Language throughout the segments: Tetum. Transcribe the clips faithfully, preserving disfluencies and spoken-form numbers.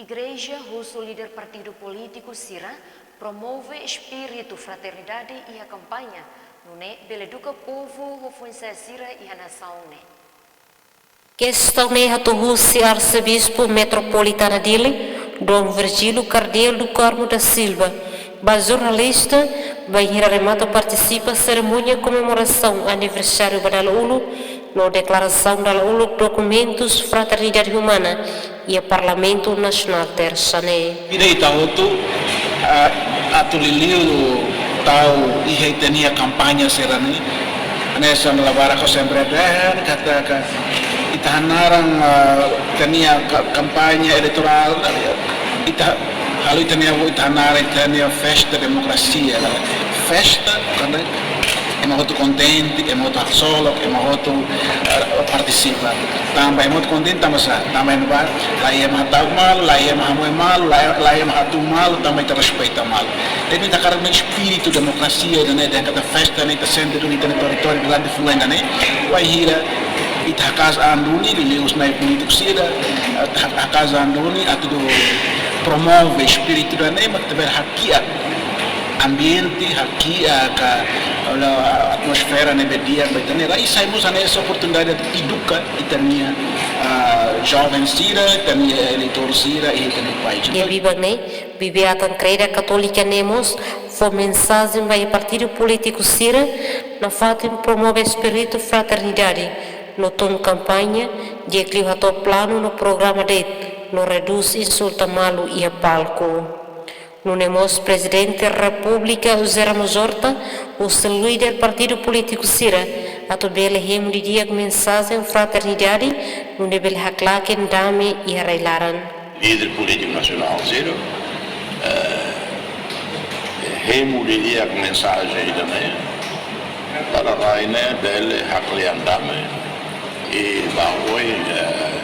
Igreja husu líder partidu polítiku sira promove espíritu fraternidade iha kampaña, nune'e bele eduka povu ho foin-sa'e sira iha nasaun ne'e. Kestaun ne'e hato'o husi Arsebispu Metropolitana Dili, Dom Virgílio Cardeal do Carmo da Silva, ba jornalista, bainhira remata partisipa serimónia komemorasaun aniversáriu ba dala uluk, no deklarasaun dala uluk dokumentus fraternidade umana iha Parlamentu Nasionál Tersa ne'e. Ida ita hotu, ah, atu liuliu tau iha ita-nia kampaña sira-ne'e. Hanesan labarik ha'u sempre dehan katak ita hanaran, ah, ita-nia ka-, kampaña eleitorál, ita halo ita-nia, ita hanaran ita-nia festa demokrasia, la. Festa, karena ema hotu kontente, ema hotu haksolok, ema hotu, eh, partisipa. Tanba ema hotu kontente, tanba sá, tanba ema ba, laiha ema hata'uk malu, laiha ema hamoe malu, laiha, laiha ema hatún malu, tanba ita respeita malu. Jadi ita hakarak ne'e espíritu demokrasia ida-ne'e, dehan katak festa ne'e ita sente duni ita-nia territóriu durante fulan ida-ne'e, bainhira ita haka'as an duni, liuliu husi polítiku sira, eh, ha-, haka'as an duni, atu promove espíritu ida-ne'e, mak ita bele hakiak ambiente, hakiak, ah, atmosfera ne'ebé di'ak ba ita-nia rai, sai mós hanesan oportunidade atu eduka ita-nia, ah, joven sira, ita-nia eleitór sira, iha ita-nia país. Iha biban ne'e, Bibi-Atan Kreda Katólika ne'e mós fó mensajen ba iha partidu polítiku sira, nafatin promove espíritu fraternidade, no tun kampaña, di'ak liu hato'o planu no programa de'it, no redús insulta malu iha palku. Nune'e mós Prezidente Repúblika José Ramos Horta, husu líder partidu polítiku sira, atu bele hemu didi'ak mensajen fraternidade, nune'e bele haklaken dame iha rai-laran. Líder polítiku nasionál sira, eh, hemu didi'ak mensajen ida-ne'e, para rai ne'e bele haklean dame. I ba oin, eh,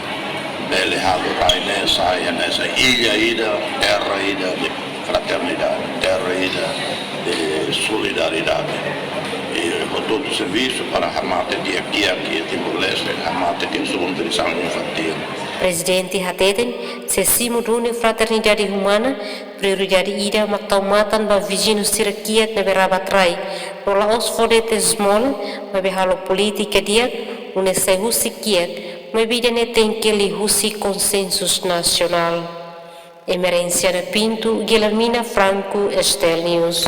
bele halo rai ne'e sai hanesan illa ida, terra ida de fraternidade, terra ida de solidariedade. I hotu-hotu servisu para hamate di'ak-di'ak iha Timor-Leste, hamate kesun, nutrisaun infantíl. Prezidente hateten, sei simu duni fraternidade umana, prioridade ida mak tau matan ba viziñu sira kiak ne'ebé rabat rai, no la'ós fó de'it esmola, maibé halo polítika di'ak, nune'e sai husi kiak, maibé ida-ne'e tenke liuhusi konsensu nasionál. Emerenciana Pinto, Guilhermina Franco, STL News.